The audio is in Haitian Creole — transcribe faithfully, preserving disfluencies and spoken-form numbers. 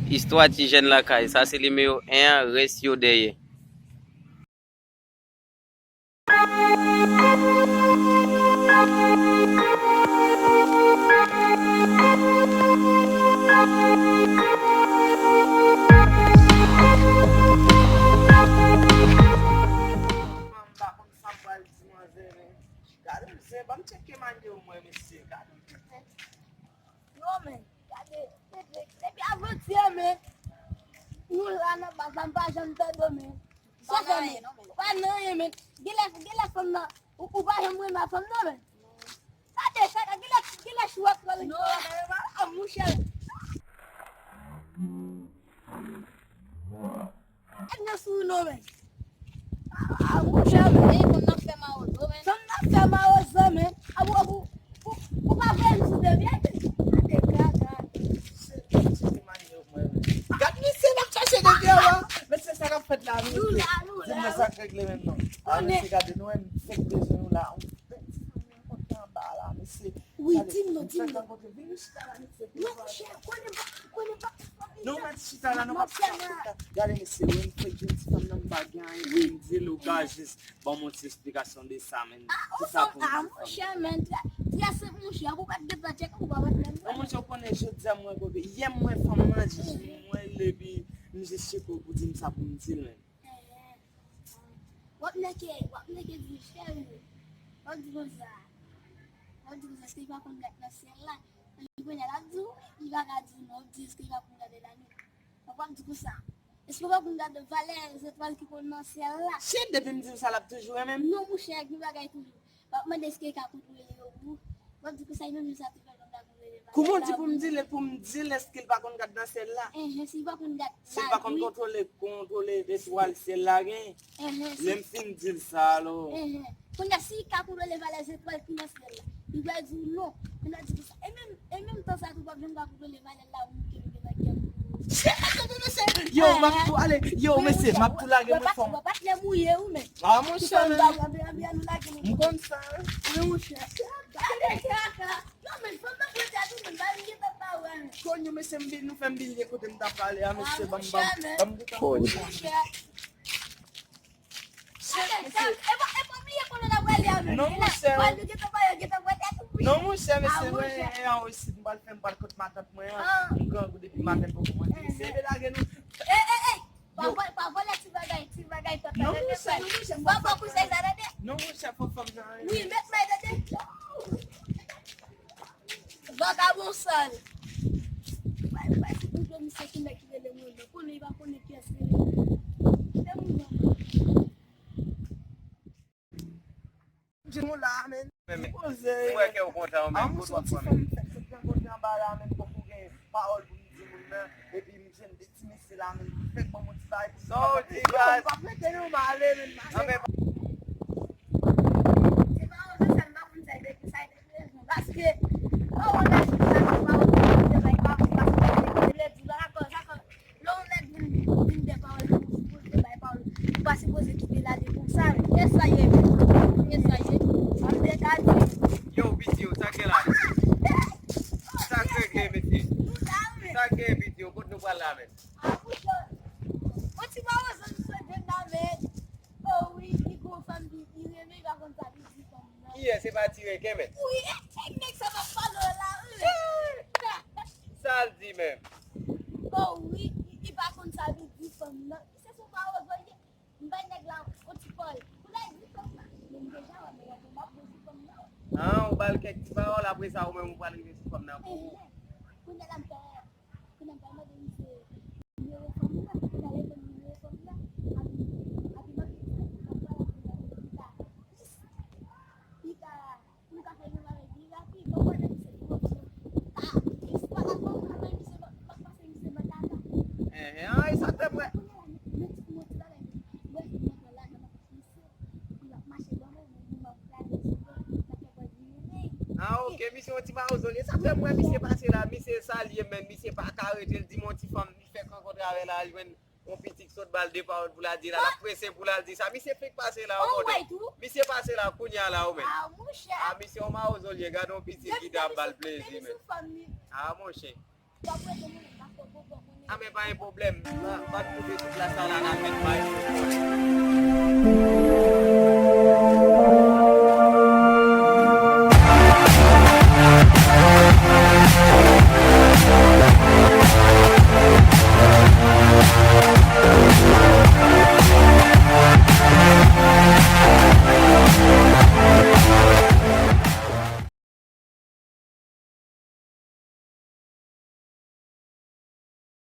Istwa ti jèn lakay, sa se nimewo en an, rès yo dèyè. Gade m zen, ban m tcheke manyen w mwen, mesye. Gade m tete. Non, men, gade, depi, depi avantyè, men, nou la nan baz la, m pa janm tande w, men. Sa fè, men, ou pa nan anyen, men. Genlè, genlè fanm nan, ou, ou pa janm renmen fanm nan, men. Gade, kaka, genlè, genlè chou ap pran li. Non, gade, a, monchè. Nèg nan sou nou, men. A, a, monchè, men. Ey, fanm nan fè mawozo, men. Fanm nan fè mawozo, men. A, ou, ou, ou, ou pa vle m sou de vye, men. Gade, gade. Gad misye, l ap chache de vye, wa. Mesye, sa k ap fèt la, mesye. Nou la, nou la. Di m sa k regle menm non. A, mesye, gade, nou menm, fèk bezwen nou la. On fèk ti fanm nan kontan anba la, mesye. Wi, di m non, di m non. Non, monchè, konnen pa, konnen pa. Non, mwen chita la, non, m ap chita. Gade, mesye, wè, m fèk jwenn ti fanm nan, m pa gen anyen pou m di l, ou ka jis ban m yon ti esplikasyon de sa, men. Kisa pou m di fanm nan? Monchè, men, trè, trè senp, monchè, ou pa t gen tan tcheke, ou pa t menm. Non, monchè, ou konnen, jodi a, mwen, kote, yè, mwen, fanm nan, jis, mwen, l, epi, m jis tcheke w pou di m sa pou m di l, men. W ap nèke, w ap nèke di cheri. W ap di konsa. W ap di konsa, èske li pa konn gad nan syèl la? Epi kounye a, l ap di w, li pa ka di w non, w ap di èske li pa konn gade lalin. W ap di konsa, èske w pa konn gade valè zetwal ki konn nan syèl la? Shit, depi m di w sa, l ap toujou renmen m? Non, monchè, gen bagay toujou. W ap mande èske l ka kontwole yo pou ou. W ap di konsa, li menm jan sa tou fè l konn ka kontwole valè la pou ou. Kouman w di pou m di l, pou m di l èske l pa konn gad nan syèl la? Enhen, si l pa konn gad lalin. Si l pa konn kontwole, kontwole etwal syèl la gen. Enhen, si. Lè m fin di l sa, alò. Enhen. Kounye a, si l ka kontwole valè zetwal ki nan syèl la, li pral di w non. Kounye a, di konsa. E menm, e menm tan sa tou, w ap janm ka kontwole valè l la, ou menm ke ou gen nan kè w. Yo, m ap tou ale. Yo, mesye, m ap tou lage mwen fanm. Wè pa t lè mouye ou, men. A, monchè, men. M konn sa. Wi, monchè. Gade kaka. Non, men, fanm nan pote a tou, men, ba li gentan pa wè, men. Konn yo, mesye, m vin, nou fè m bliye kote m t ap prale a, mesye, ban m, ban m, ban m. Monchè. Gade, sa, e pa, e pa bliye kote w t ap prale a, men. Non, monchè. Ba li gentan pa wè, gentan wè tèt ou, wi. Non, monchè, mesye, mwen, e an osi, m pral fè, m pral kot matant mwen an. M grangou depi maten, poko manje. Mesye, lage nou. Ey, ey, ey. Pa vòlè, pa vòlè ti bagay, ti bagay papa. Non, monchè, non, monchè, fò fanm nan. Non, monchè, fò fanm nan. Wi, met men, tande. Vagabon sal. Bay, bay, se pou misye ki nèg ki rele mwen, men konnen li pa konnen kiyès rele mwen. Kite moun nan. Di nou la, men. Men, men, poze. Mwen wè ke w kontan, men, kote w ap pran, men. Fèk sot rankontre anba la, men, poko gen pawòl pou m di moun nan, epi m jwenn de ti mesye la, men, fèk ban m yon ti bagay pou m kapab. Yo, w pa prete non, m ale, men, m ale. Ti pawòl sa, m pa konn sa, e de ki sa, e de ki rezon. Paske, oh, on a dit sa, ti pawòl sa, m te bay pawòl, paske, m te vle di, pa rapò, sa, Lè yon nèg vin, vin gen pawòl, li sipoze bay pawòl. Ou pa sipoze kite l ale konsa, men. Kiyès sa ye, men? Kiyès sa ye? Sa m te ka di. Yo, piti, yo, sa k gen la, men? Sa k regle, mesye? Nou la, men. Sa k gen, piti, yo? Kot nou pral la, men? A, mouche. Yon ti mawozo nou sot jwenn la, men. Oh wi, li gon fanm, li, li renmen, li pa konn sa li di fanm nan. Kiyès? Se pa ti renken, men? Wi, e, e nèg sa m ap pale w la, wi, men. Sa l di menm? Oh wi, li, li pa konn sa li di fanm nan. Se sou mawozo l ye. M bay nèg la yon ti pawòl. Pou l al di fanm nan. Men m deja wè, men wè, m ap di fanm nan. Ah, ou ba l kèk ti pawòl, apre sa, ou menm ou pral rive sou fanm nan pou ou. Kounye a la, m fè Kounye a m pral mande misye nimewo fanm nan, m pral reponn nimewo fanm nan, epi, epi m ap di l, m ap pale avè l pita. Plis, li ka, nou ka fè yon bagay pi rapid, ou konnen misye ki pwòp sou. Ah, plis pale avè w, apre misye, m ap, m ap pase misye nan kaka. Enhen, ah, e sa te vre. Kounye a la, men, men ti, men ti bagay, mwen, mwen pran lajan, m ap pase misye. Li ap mache ban mwen, men li m ap gade sou mwen, m ap fè bòl li menm. Ah, ok, misye yon ti mawozo li ye. Sa fè m wè misye pase la, misye salye, men misye pa ka rete, l di m yon ti fanm, li fèk rankontre avè l, al jwenn yon pitit sot ba l de pawòl pou l al di la, l ap prese pou l al di sa. Misye fèk pase la, ou konnen. Misye pase la kounye a la, ou menm. Ah, monchè. Ah, misye yon mawozo li ye, gade yon pitit ki ta ap ba l plezi, men. Ah, monchè. W ap rete moun nan, paske w poko konnen Anben, pa gen pwoblèm. N a, n ap koupe tout la sa la, n ap met bay.